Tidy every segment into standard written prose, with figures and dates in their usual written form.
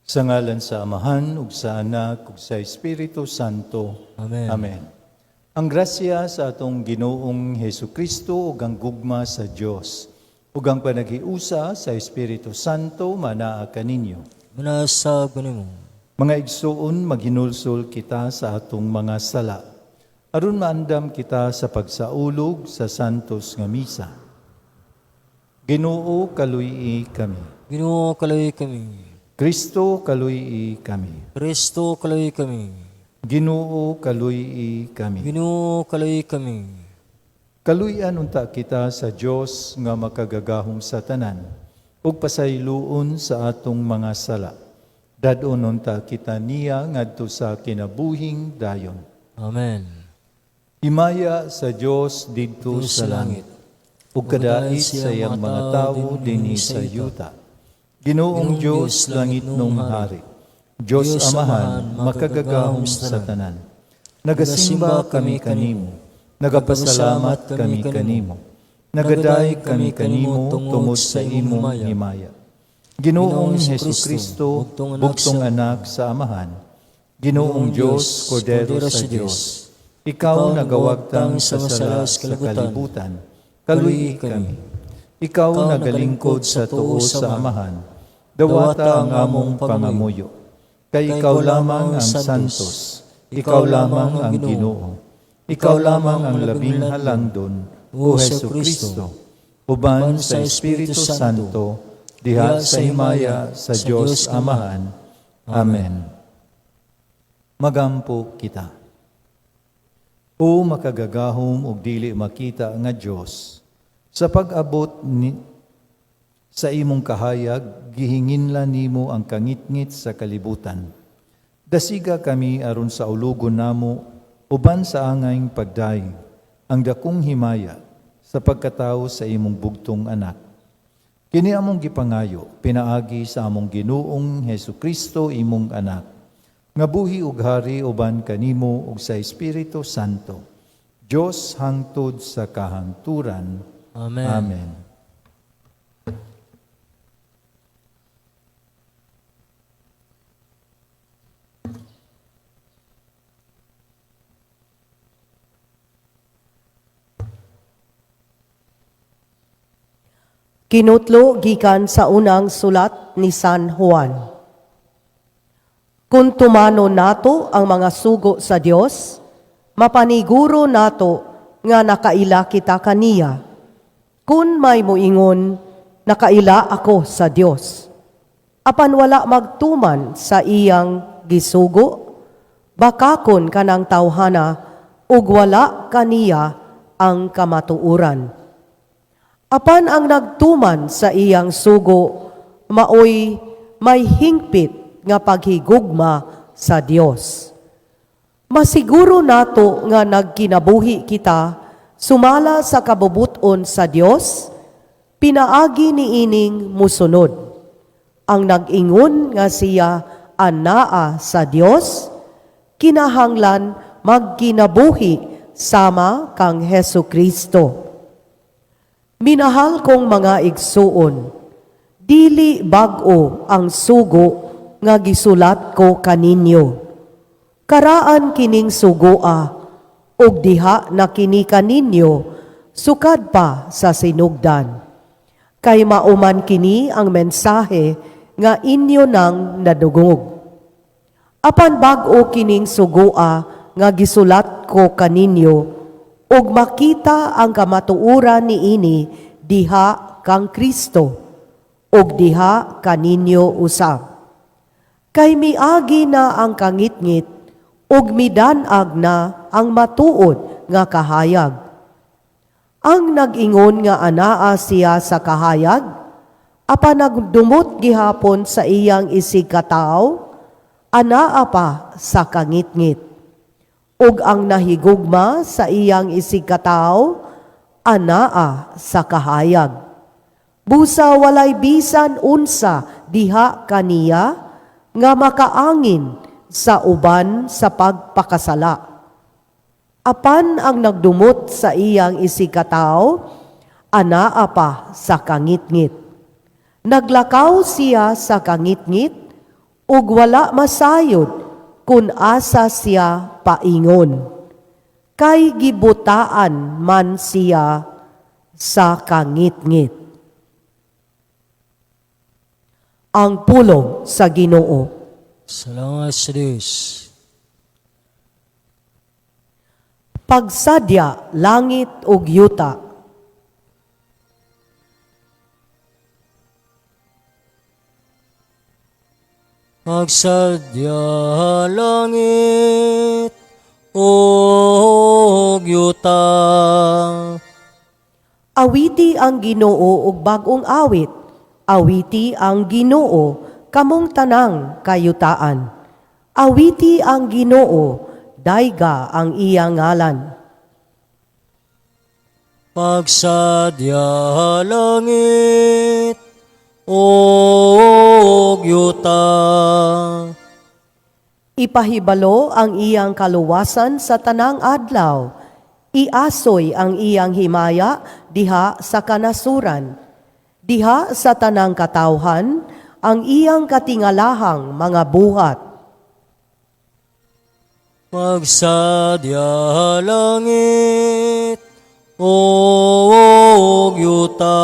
Sa ngalan sa Amahan, ug sa Anak, ug sa Espiritu Santo. Amen. Amen. Ang grasya sa atong Ginoong Hesus Kristo ug ang gugma sa Dios ug ang panaghiusa sa Espiritu Santo manaa kaninyo. Manaa sab kanimo. Mga igsoon, maghinulsol kita sa atong mga sala aron maandam kita sa pagsaulog sa santos nga misa. Ginoo, kaluy-i kami. Ginoo, kaluy kami. Kristo, kaluy-i kami. Kristo, kaluy kami. Ginoo, kaluy-i kami. Ginoo, kaluy kami. Kaluy-an unta kita sa Dios nga makagagahom sa tanan ug pasayloon sa atong mga sala. Dad-on unta kita niya ngadto sa kinabuhing dayon. Amen. Himaya sa Dios didto sa langit ug kadait sa iyang mga tawo dinhi sa yuta. Ginoong Dios, langitnong hari, Dios Amahan, makagagahom sa tanan. Nagasimba kami kanimo, nagapasalamat kami kanimo, nagadayeg kami kanimo tungod sa imong himaya. Ginoong Hesus Kristo, bugtong anak sa Amahan, Ginoong Dios, Kordero sa Dios, ikaw nagawagtang sa sala sa kalibutan, kaluy kami. Ikaw nagalingkod sa tuo sa Amahan, dawata ang among pangamuyo. Kay ikaw lamang ang santos, ikaw lamang ang Ginoo, ikaw lamang ang labing halangdon, O Hesu Kristo, uban sa Espiritu Santo, diha sa himaya sa Dios Amahan. Amen. Magampo kita. O makagagahom ug dili makita nga Dios, sa pag-abot ni sa imong kahayag, gihinginlan nimo ang kangitngit sa kalibutan. Dasiga kami aron saulugon namo uban sa angayng pagdayeg ang dakong himaya sa pagkatawo sa imong bugtong anak. Kini among gipangayo pinaagi sa among Ginoong Hesus Kristo, imong anak, nga buhi ug hari uban kanimo ug sa Espiritu Santo, Dios hangtod sa kahangturan. Amen. Amen. Kinutlo gikan sa unang sulat ni San Juan. Kung tumano nato ang mga sugo sa Dios, mapaniguro nato nga nakaila kita kaniya. Kung may muingon, "Nakaila ako sa Dios," apan wala magtuman sa iyang gisugo, bakakon kanang tawhana ug wala kaniya ang kamatuoran. Apan ang nagtuman sa iyang sugo, maoy may hingpit nga paghigugma sa Dios. Masiguro nato nga nagkinabuhi kita sumala sa kabubuton sa Dios, pinaagi niining musunod. Ang nag-ingon nga siya anaa sa Dios, kinahanglan magkinabuhi sama kang Hesu Kristo. Minahal kong mga igsuon, dili bag-o ang sugo nga gisulat ko kaninyo. Karaan kining sugoa, ug diha na kini kaninyo, sukad pa sa sinugdan. Kay mauman kini ang mensahe nga inyo nang nadungog. Apan bag-o kining sugoa nga gisulat ko kaninyo, ug makita ang kamatuoran niini diha kang Kristo, ug diha kaninyo usab. Kay miagi na ang kangitngit, ug midan-ag na ang matuod nga kahayag. Ang nag-ingon nga anaa siya sa kahayag, apan nagdumot gihapon sa iyang isigkatawo, anaa pa sa kangitngit. Ug ang nahigugma sa iyang isigkatawo, anaa sa kahayag. Busa walay bisan unsa diha kaniya nga makaangin sa uban sa pagpakasala. Apan ang nagdumot sa iyang isigkatawo, anaa pa sa kangitngit. Naglakaw siya sa kangitngit, Ug wala masayod kung asa siya paingon. Kay gibutaan man siya sa kangitngit. Ang pulong sa Ginoo. Salamat sa Diyos. Pagsadya langit ug yuta. Pagsadya langit ug yuta. Awiti ang Ginoo og bag-ong awit. Awiti ang Ginoo kamong tanang kayutaan. Awiti ang Ginoo, dayga ang iyang ngalan. Pagsadya langit ug yuta. Ipahibalo ang iyang kaluwasan sa tanang adlaw. Iasoy ang iyang himaya diha sa kanasuran. Diha sa tanang katawhan ang iyang katingalahang mga buhat. Pagsadya langit ug yuta.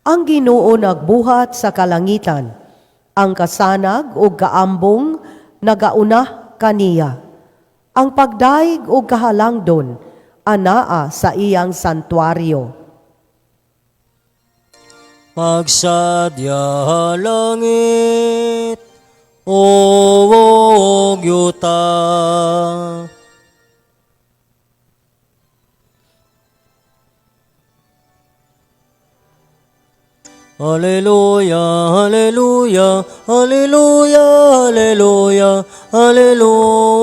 Ang Ginoo nagbuhat sa kalangitan, ang kasanag ug kaambong nagauna kaniya. Ang pagdaig ug kahalangdon anaa sa iyang santuario. Pagsadya langit ug yuta. Hallelujah, hallelujah, hallelujah, hallelujah, hallelujah.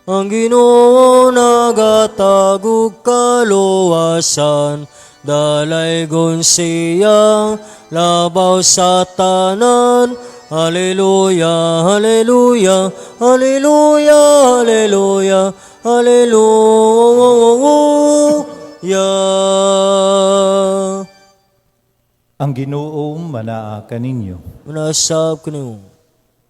Ang Ginoo nagatagog kaluwasan, dalaygon siya labaw sa tanan. Hallelujah, hallelujah, hallelujah, hallelujah, hallelujah. Ang Ginoo manaa kaninyo. Unasab ko.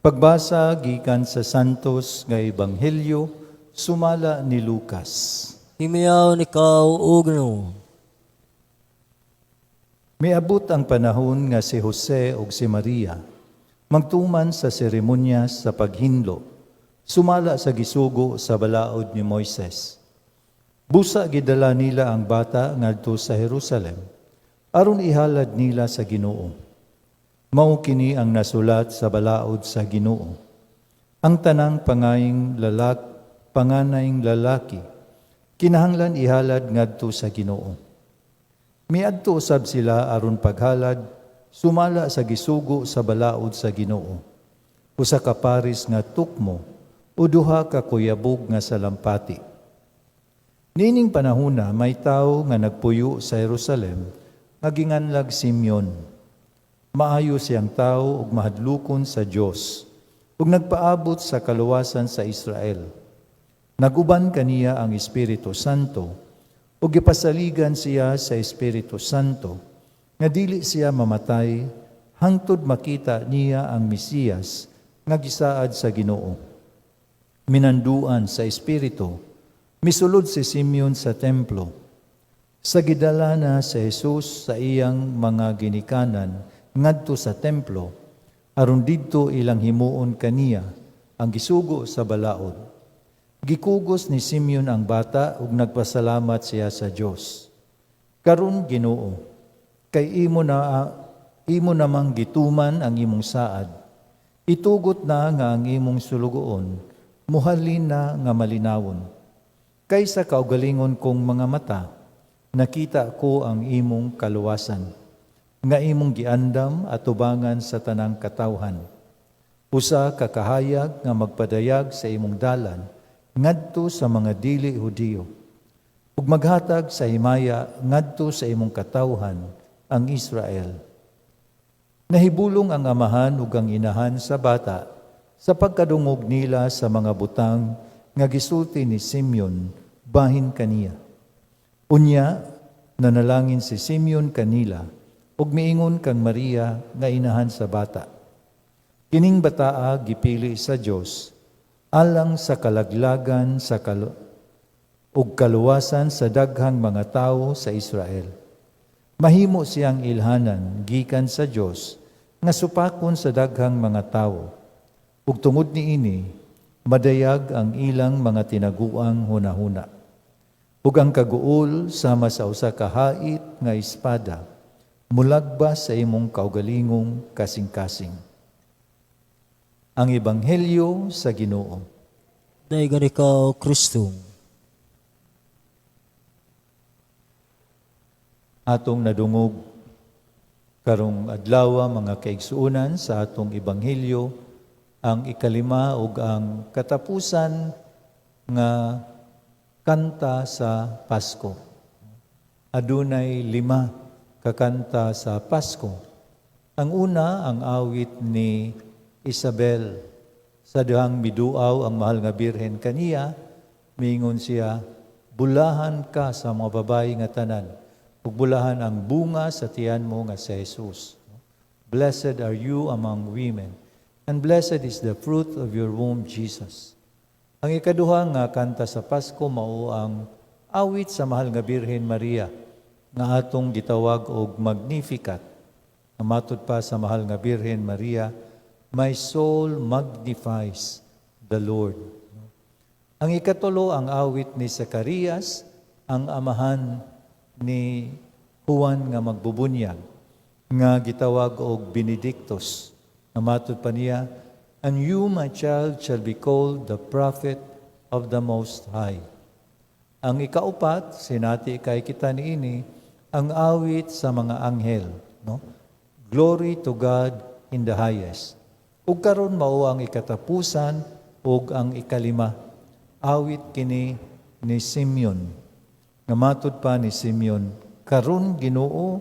Pagbasa gikan sa Santos nga Ebanghelyo sumala ni Lucas. Himayaw ikaw o Ginoo. Miabot ang panahon nga si Jose ug si Maria magtuman sa seremonya sa paghinlo sumala sa gisugo sa balaod ni Moises. Busa gidala nila ang bata ngadto sa Jerusalem aron ihalad nila sa Ginoo. Mao kini ang nasulat sa balaod sa Ginoo. Ang tanang panganayng lalaki kinahanglan ihalad ngadto sa Ginoo. Miadto usab sila aron paghalad sumala sa gisugo sa balaod sa Ginoo. Usa ka paris nga tukmo o duha ka kuyabog nga salampati. Niining panahona may tawo nga nagpuyo sa Jerusalem nga ginganlag Simeon. Maayo siyang tawo ug mahadlokon sa Dios ug nagpaabot sa kaluwasan sa Israel. Naguban kaniya ang Espiritu Santo ug gipasaligan siya sa Espiritu Santo nga dili siya mamatay hangtod makita niya ang Mesiyas nga gisaad sa Ginoo. Minanduan sa Espiritu, misulod si Simeon sa templo. Sa gidala na si Jesus sa iyang mga ginikanan ngadto sa templo, aron didto ilang himuon kaniya ang gisugo sa balaod. Gikugos ni Simeon ang bata ug nagpasalamat siya sa Dios. Karon Ginoo, kay imo namang gituman ang imong saad. Itugot na nga ang imong sulugoon, muhalin na nga malinawon. Kaysa kaugalingon kong mga mata, nakita ko ang imong kaluwasan, nga imong giandam at tubangan sa tanang katawhan. Usa ka kahayag nga magpadayag sa imong dalan, ngadto sa mga dili Hudiyo, ug maghatag sa himaya ngadto sa imong katawhan, ang Israel. Nahibulong ang amahan ug ang inahan sa bata sa pagkadungog nila sa mga butang nga gisulti ni Simeon bahin kaniya. Unya, nanalangin si Simeon kanila Ug miingon kang Maria nga inahan sa bata. Kining bataa gipili sa Dios alang sa kalaglagan sa ug kaluwasan sa daghang mga tawo sa Israel. Mahimo siyang ilhanan gikan sa Dios nga supakon sa daghang mga tawo. Ug tungod niini, madayag ang ilang mga tinaguang hunahuna. Ug ang kaguol sama sa usa ka hait nga espada, mulagbas sa imong kaugalingong kasing-kasing. Ang Ebanghelyo sa Ginoo. Daygan ikaw, Kristo. Atong nadungog karong adlaw, mga kaigsuonan, sa atong ebanghelyo ang ikalima ug ang katapusan nga kanta sa Pasko. Adunay lima kakanta sa Pasko. Ang una, ang awit ni Isabel. Sa dihang miduaw ang Mahal nga Birhen kaniya, miingon siya, "Bulahan ka sa mga babayi nga tanan, ug bulahan ang bunga sa tiyan mo nga si Jesus." "Blessed are you among women, and blessed is the fruit of your womb, Jesus." Ang ikaduha nga kanta sa Pasko mao ang awit sa Mahal nga Birhen Maria nga atong gitawag og Magnificat. Ang matud pa sa Mahal nga Birhen Maria, "My soul magnifies the Lord." Ang ikatulo, ang awit ni Zacarias, ang amahan ni Juan nga magbubunyag, nga gitawag og Benedictus. Nga matud pa niya, "And you, my child, shall be called the prophet of the Most High." Ang ikaupat, sinati kay kita niini, ang awit sa mga anghel, no? "Glory to God in the highest." Ug karon mao ang ikatapusan ug ang ikalima. Awit kini ni Simeon. Nga matud pa ni Simeon, "Karon, Ginoo,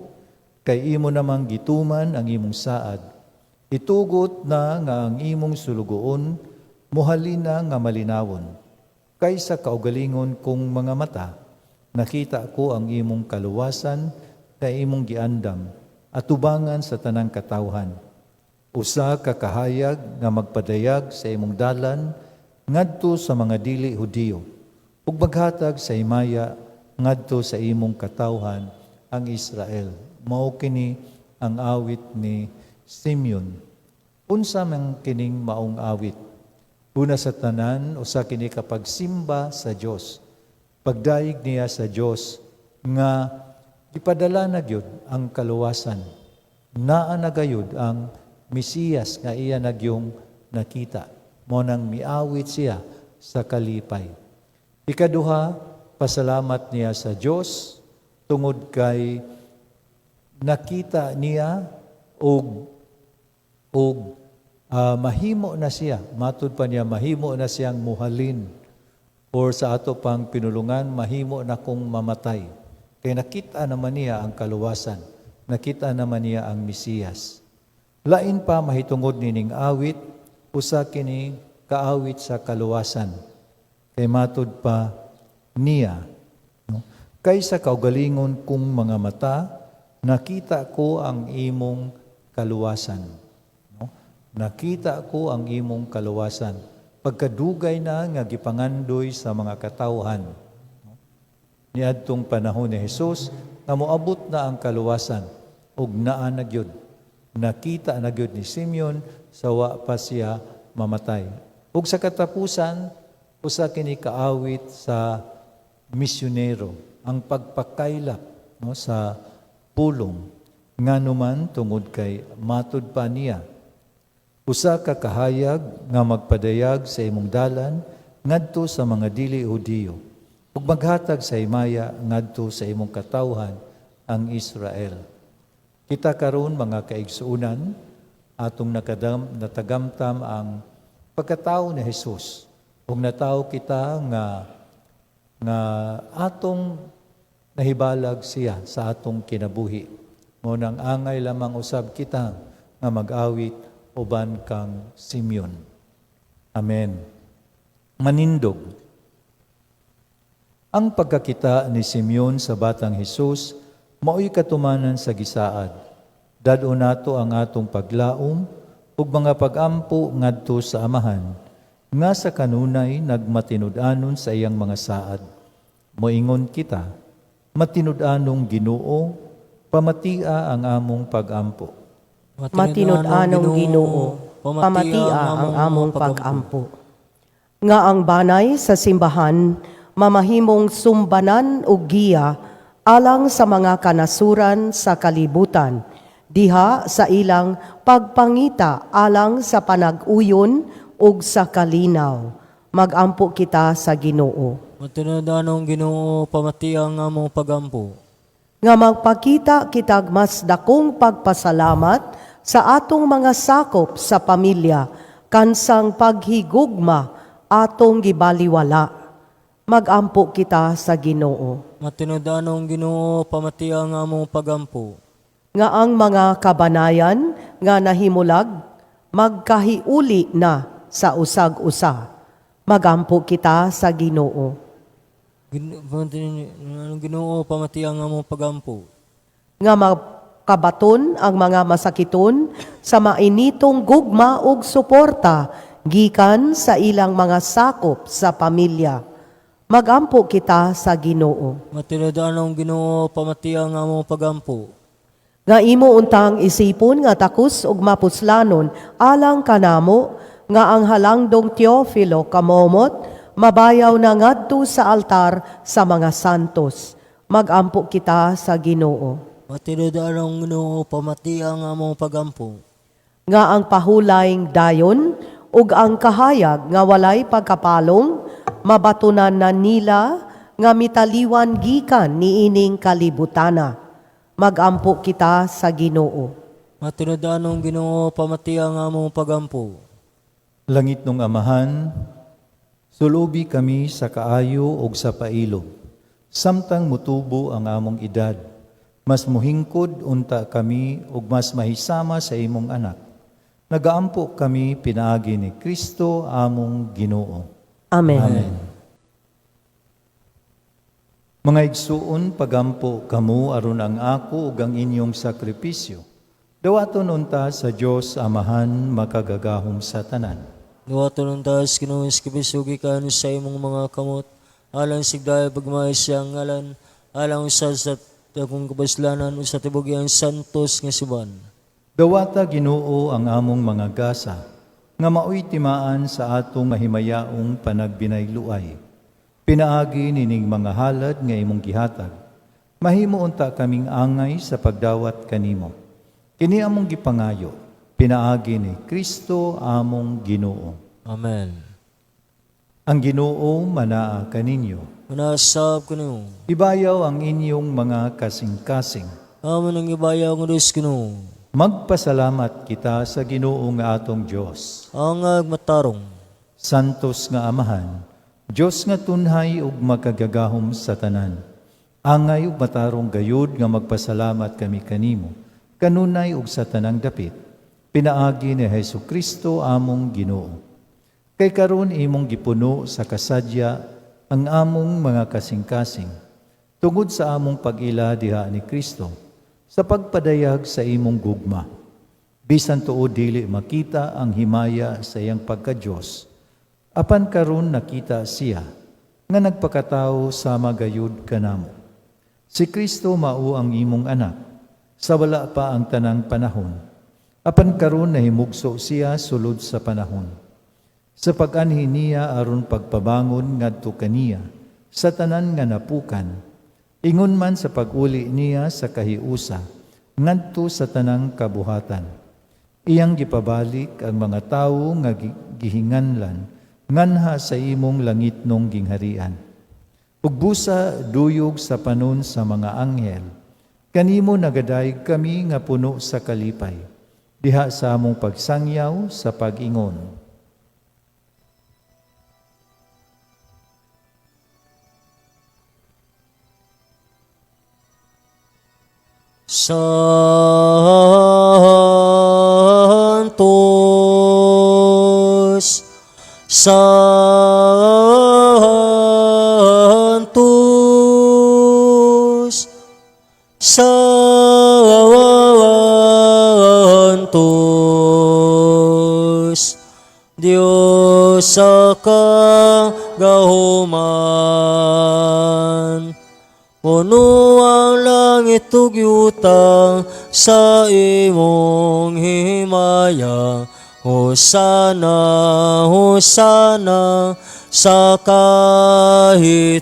kay imo namang gituman ang imong saad. Itugot na nga ang imong sulugoon muhalina nga malinawon. Kay sa kaugalingon kong mga mata, nakita ko ang imong kaluwasan kay imong giandam atubangan sa tanang katawhan. Usa ka kahayag nga magpadayag sa imong dalan ngadto sa mga dili Hudiyo ug maghatag sa himaya ngadto sa imong katawhan ang Israel." Mao kini ang awit ni Simeon. Unsa man kining maong awit? Una sa tanan, usa kini ka pagsimba sa Dios. Pagdayeg niya sa Dios nga gipadala na gyud ang kaluwasan. Naa na gayud ang Mesiyas nga iya nagyong nakita. Mao nang miawit siya sa kalipay. Ikaduha, pasalamat niya sa Dios tungod kay nakita niya ug mahimo na siya. Matud pa niya, mahimo na siyang muhalin. Or sa ato pang pinulungan, "Mahimo na kong mamatay." Kay nakita naman niya ang kaluwasan. Nakita naman niya ang Mesiyas. Lain pa mahitungod nining awit, usa kini kaawit sa kaluwasan. Kay matud pa niya, no? "Kay sa kaugalingon kong mga mata, nakita ko ang imong kaluwasan." No? "Nakita ko ang imong kaluwasan." Pagkadugay na nga gipangandoy sa mga katawhan, no? Niadtong panahon ni Jesus nga moabot na ang kaluwasan ug naa na gyud. Nakita na gyud ni Simeon sa wa pa siya mamatay. Ug sa katapusan, usa kini kaawit sa misyonero, ang pagpakaylap, no, sa pulong, nganuman tungod kay matud pa niya, "Usa ka kahayag nga magpadayag sa imong dalan ngadto sa mga dili Hudiyo ug maghatag sa himaya ngadto sa imong katawhan ang Israel." Kita karon, mga kaigsuonan, atong natagamtam ang pagkatao ni Jesus ug natawo kita nga atong nahibalag siya sa atong kinabuhi. Mao nang angay lamang usab kita nga mag-awit uban kang Simeon. Amen. Manindog. Ang pagkakita ni Simeon sa batang Hesus mao'y katumanan sa gisaad. Dad-on nato ang atong paglaom ug mga pagampo ngadto sa Amahan, nga sa kanunay nagmatinud-anon sa iyang mga saad. Moingon kita, matinud-anong Ginoo, pamatia ang among pagampo. Matinud-anong Ginoo, pamatia ang among pagampo. Nga ang banay sa simbahan mamahimong sumbanan ug giya alang sa mga kanasuran sa kalibutan, diha sa ilang pagpangita alang sa panag-uyon ug sa kalinaw. Magampo kita sa Ginoo. Matinud-anong Ginoo, pamatia ang among pagampo. Nga magpakita kitag mas dakong pagpasalamat sa atong mga sakop sa pamilya kansang paghigugma atong gibaliwala. Magampo kita sa Ginoo. Matinud-anong Ginoo, pamatia ang among pagampo. Nga ang mga kabanayan nga nahimulag magkahiuli na sa usag-usa. Magampo kita sa Ginoo. Anong Ginoo, pamatia ang among pagampo. Nga makabaton ang mga masakiton sa mainitong gugma ug suporta gikan sa ilang mga sakop sa pamilya. Magampo kita sa Ginoo. Matinud-anong Ginoo, pamatia ang among pagampo. Nga imo untang isipon nga takos ug mapuslanon alang kanamo nga ang halangdong Teofilo Camomot mabayaw na ngadto sa altar sa mga santos. Magampo kita sa Ginoo. Matinud-anong Ginoo, pamatia ang among pagampo. Nga ang pahulayng dayon ug ang kahayag nga walay pagkapalong mabatunan na nila nga mitaliwan gikan niining kalibutana. Magampo kita sa Ginoo. Matinud-anong Ginoo, pamatia ang among pagampo. Langit nung Amahan, sulubi kami sa kaayo ug sa pailob. Samtang mutubo ang among edad, mas muhingkod unta kami ug mas mahisama sa imong anak. Nagaampo kami pinaagi ni Kristo among Ginoo. Amen. Amen. Mga igsuon, pagampo kamo aron ang ako ug ang inyong sakripisyo. Dawaton unta sa Dios Amahan makagagahom sa tanan. Dawaton unta sa Ginoo sakripisyo gikan sa imong mga kamot, alang sa higdaya pagmaayo sa iyang ngalan, alang usab sa dakong kabaslanan ug sa tibok iyang santos nga simbahan. Dawata, Ginoo, ang among mga gasa nga maoy timaan sa atong mahimayaong panagbinayluay. Pinaagi nining mga halad nga imong gihatag, mahimo unta kaming angay sa pagdawat kanimo. Kini among gipangayo pinaagi ni Kristo among Ginoo. Amen. Ang Ginoo manaa kaninyo. Manaa sab kanimo. Ibayaw ang inyong mga kasing-kasing. Amo nang ibayaw ngadto sa Ginoo. Magpasalamat kita sa Ginoo nga atong Dios. Angay ug matarong. Santos nga Amahan, Dios nga tunhay ug makagagahom sa tanan. Angay ug matarong gayud nga magpasalamat kami kanimo, kanunay ug sa tanang dapit, pinaagi ni Hesus Kristo among Ginoo. Kay karon imong gipuno sa kasadya ang among mga kasing-kasing, tungod sa among pag-ila diha ni Kristo, sa pagpadayag sa imong gugma. Bisan tuod dili makita ang himaya sa iyang pagka-Dios, apan karon nakita siya nga nagpakatao sama gayud kanamo. Si Kristo mao ang imong anak, sa wala pa ang tanang panahon. Apan karon nahimugso siya sulod sa panahon. Sa pag-anhi niya aron pagpabangon ngadto kaniya sa tanan nga napukan, ingon man sa pag-uli niya sa kahiusa ngadto sa tanang kabuhatan. Iyang gipabalik ang mga tawo nga gihinganlan nganha sa imong langitnong gingharian. Ug busa duyog sa panon sa mga anghel, kanimo nagadayeg kami nga puno sa kalipay, diha sa among pagsangyaw sa pag-ingon. Santos, Santos, Santos. sa kagahuman. Puno ang langit ug yuta sa imong himaya. Hosana, Hosana sa kahitaasan.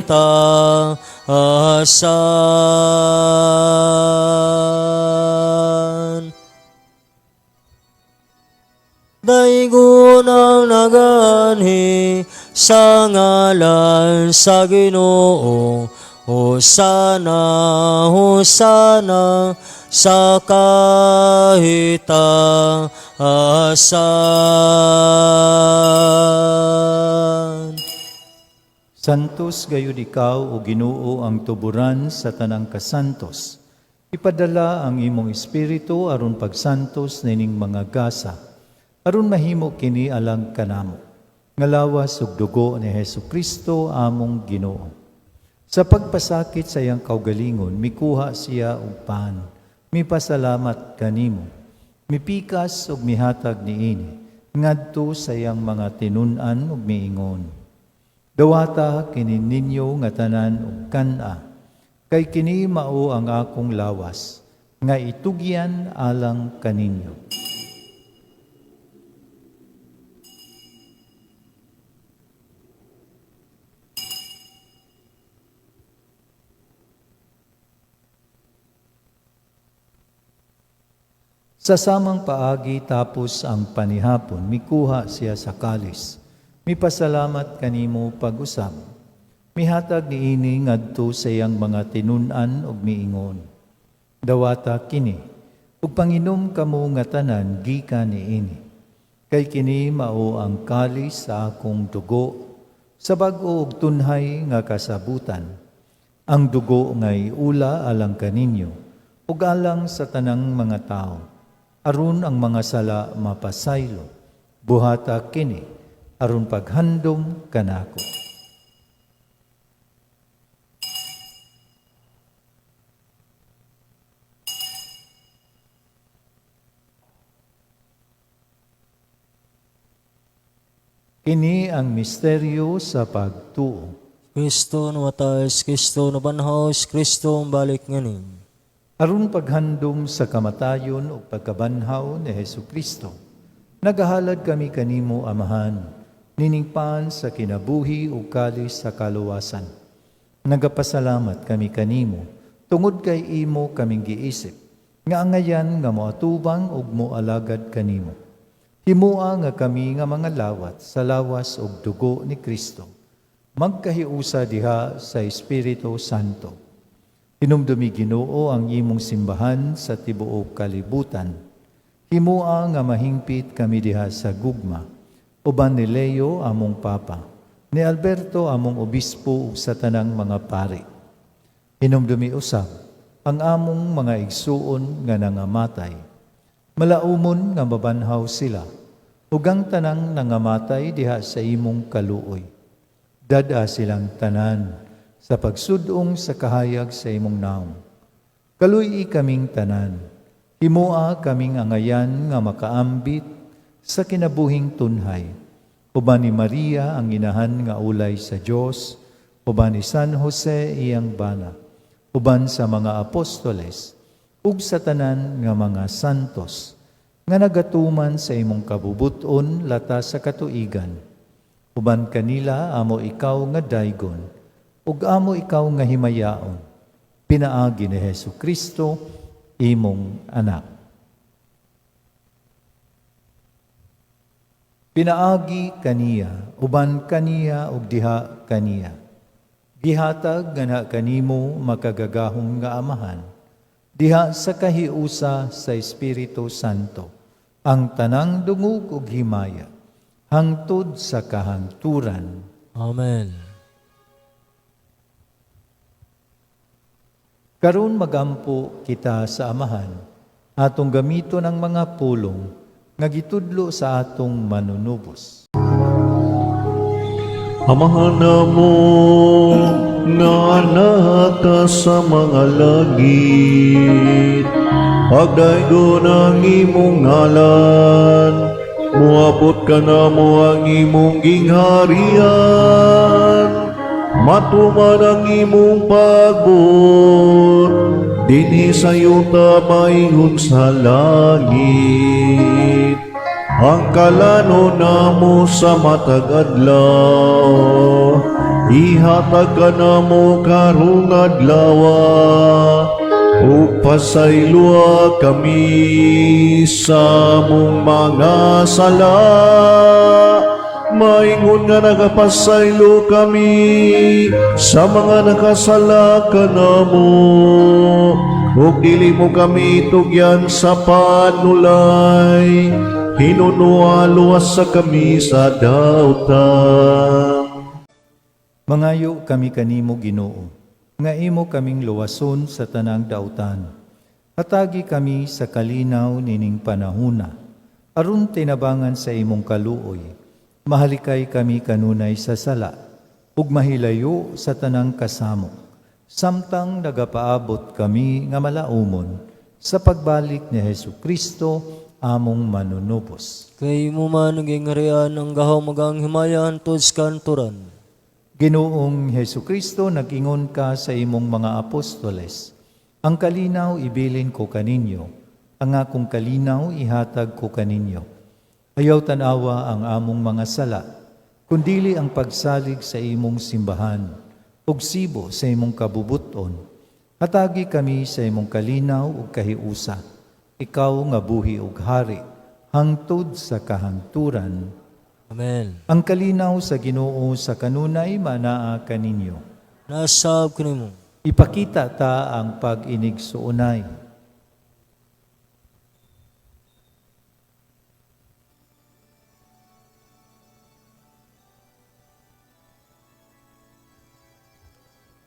Daygon ang nagaanhi sa ngalan sa Ginoo. Hosana, Hosana sa kahitaasan. Santos gayud ikaw, o Ginoo, ang tuburan sa tanang kasantos. Ipadala ang imong espiritu aron pagsantos nining mga gasa, aron mahimo kini alang kanamo, nga lawas ug dugo ni Hesus Kristo among Ginoo. Sa pagpasakit sa iyang kaugalingon, mikuha siya og pan, mipasalamat kanimo, mipikas ug mihatag niini ngadto sa iyang mga tinun-an ug miingon: "Dawata kini ninyo nga tanan ug kan-a, kay kini mao ang akong lawas, nga itugyan alang kaninyo." Sa samang paagi tapos ang panihapon, mikuha siya sa kalis. Mipasalamat kanimo pag-usab. Mihatag niini ngadto sa iyang mga tinun-an ug miingon: "Dawata kini, ug panginom kamo nga tanan gikan niini. Kay kini mao ang kalis sa akong dugo, sa bag-o ug tunhay nga kasabutan. Ang dugo nga iula alang kaninyo, ug alang sa tanang mga tawo, aron ang mga sala mapasaylo. Buhata kini, aron paghandom kanako." Kini ang misteryo sa pagtuo. Kristo namatay, Kristo nabanhaw, Kristo balik nganin. Aron paghandom sa kamatayon ug pagkabanhaw ni Hesus Kristo, nagahalad kami kanimo, Amahan, niningpan sa kinabuhi ug kalis sa kaluwasan. Nagapasalamat kami kanimo tungod kay imo kaming giisip, nga angayan nga moatubang ug moalagad kanimo. Himoa nga kami nga mga lawat sa lawas ug dugo ni Kristo, magkahiusa diha sa Espiritu Santo. Hinumdumi, Ginoo, ang imong simbahan sa tibuok kalibutan. Himoa nga mahingpit kami diha sa gugma, uban ni Leo among Papa, ni Alberto among Obispo ug sa tanang mga pari. Hinumdumi usab ang among mga igsuon nga nangamatay. Malaumon nga mabanhaw sila, ug ang tanang nangamatay diha sa imong kaluoy. Dad-a silang tanan sa pagsudong sa kahayag sa imong naong. Kaluy-i kaming tanan, himoa kaming angayan nga makaambit sa kinabuhing tunhay. Uban ni Maria ang inahan nga ulay sa Dios, uban ni San Jose iyang bana, uban sa mga apostoles, ug sa tanan nga mga santos, nga nagatuman sa imong kabubuton lata sa katuigan. Uban kanila amo ikaw nga daygon, ug amo ikaw nga himayaon, pinaagi ni Hesus Kristo, imong anak. Pinaagi kaniya, uban kaniya ug diha kaniya. Gihatag nga kanimo makagagahom nga Amahan, diha sa kahiusa sa Espiritu Santo, ang tanang dungog ug himaya, hangtod sa kahangturan. Amen. Karon magampo kita sa Amahan, atong gamiton ang mga pulong nga gitudlo sa atong manunubos. Amahan namo nga naa ka sa mga langit, pagdaygon ang imong ngalan, Muabot kanamo ang imong gingharian, matuman ang imong pagbuot dinhi sa yuta maingon sa langit. Ang kalanon namo sa matag adlaw, ihatag kanamo karong adlaw, ug pasayloa kami sa among mga sala, maingon nga nagapasaylo kami sa mga nakasala kanamo, ug dili mo kami tugyan sa panulay, hinunoa luwasa kami sa dautan. Mangayo kami kanimo, Ginoo, nga imo kaming luwason sa tanang dautan. Hatagi kami sa kalinaw nining panahuna, aron tinabangan sa imong kaluoy, mahalikay kami kanunay sa sala, ug mahilayo sa tanang kasamok, samtang nagapaabot kami nga malaumon sa pagbalik ni Hesu Kristo among manunubos. Kay imo man ang gingharian, ang gahom ug ang himaya hantod sa kahangturan. Ginoong Hesu Kristo, nag-ingon ka sa imong mga apostoles, "Ang kalinaw ibilin ko kaninyo, ang akong kalinaw ihatag ko kaninyo." Ayaw tanawa ang among mga sala, kundili ang pagsalig sa imong simbahan, ug sibo sa imong kabubuton. Hatagi kami sa imong kalinaw ug kahiusa. Ikaw nga buhi ug hari, hangtod sa kahangturan. Amen. Ang kalinaw sa Ginoo sa kanunay manaa kaninyo. Naa sab kanimo. Ipakita ta ang pag-inigsuonay.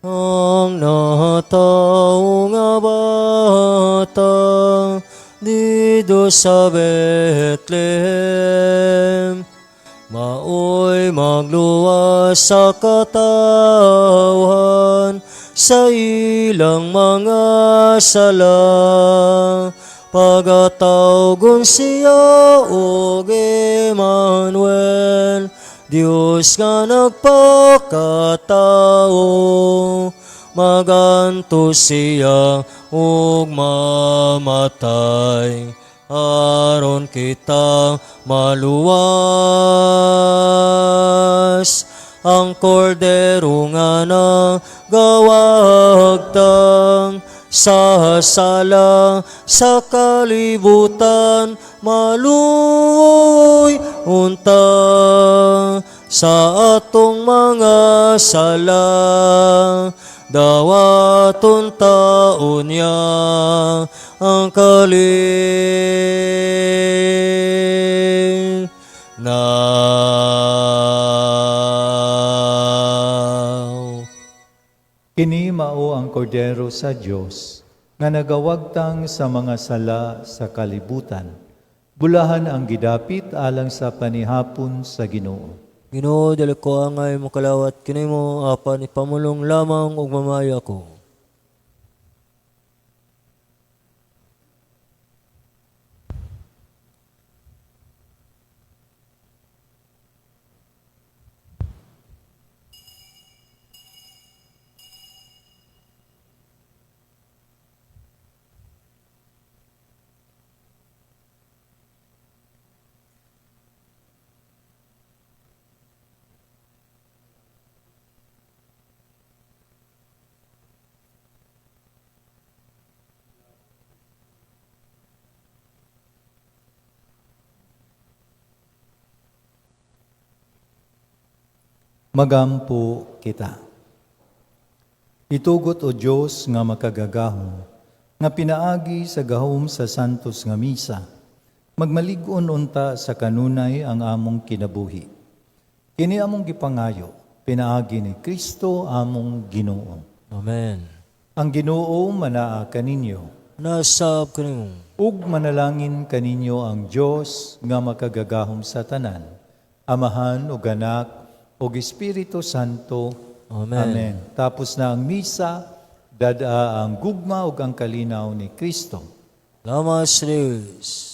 Ang natawo nga bata didto sa Bethlehem, maoy magluwas sa katawhan sa ilang mga sala. Pagatawgon siya og Emmanuel, Dios nga nagpakatao. Magantos siya ug mamatay aron kita maluwas. Ang kordero nga nagawagtang sa sala sa kalibutan, maluoy unta sa atong mga sala. Dawaton ta unya ang kalinaw. Kini mao ang kordero sa Dios nga nagawagtang sa mga sala sa kalibutan. Bulahan ang gidapit alang sa panihapon sa Ginoo. Ginoo, dili ko angay mokalawat kanimo, apan ipamulong lamang ug mamaayo ako. Magampo kita. Itugot, O Dios nga makagagahom, nga pinaagi sa gahom sa Santos nga Misa, magmalig-on unta sa kanunay ang among kinabuhi. Kini among gipangayo, pinaagi ni Kristo among Ginoo. Amen. Ang Ginoo manaa kaninyo. Naa sab kanimo. Ug manalangin kaninyo ang Dios nga makagagahom sa tanan, Amahan ug Anak ug Espiritu Santo. Amen. Amen. Tapos na ang misa, dad-a ang gugma ug ang kalinaw ni Kristo. Salamat sa Diyos.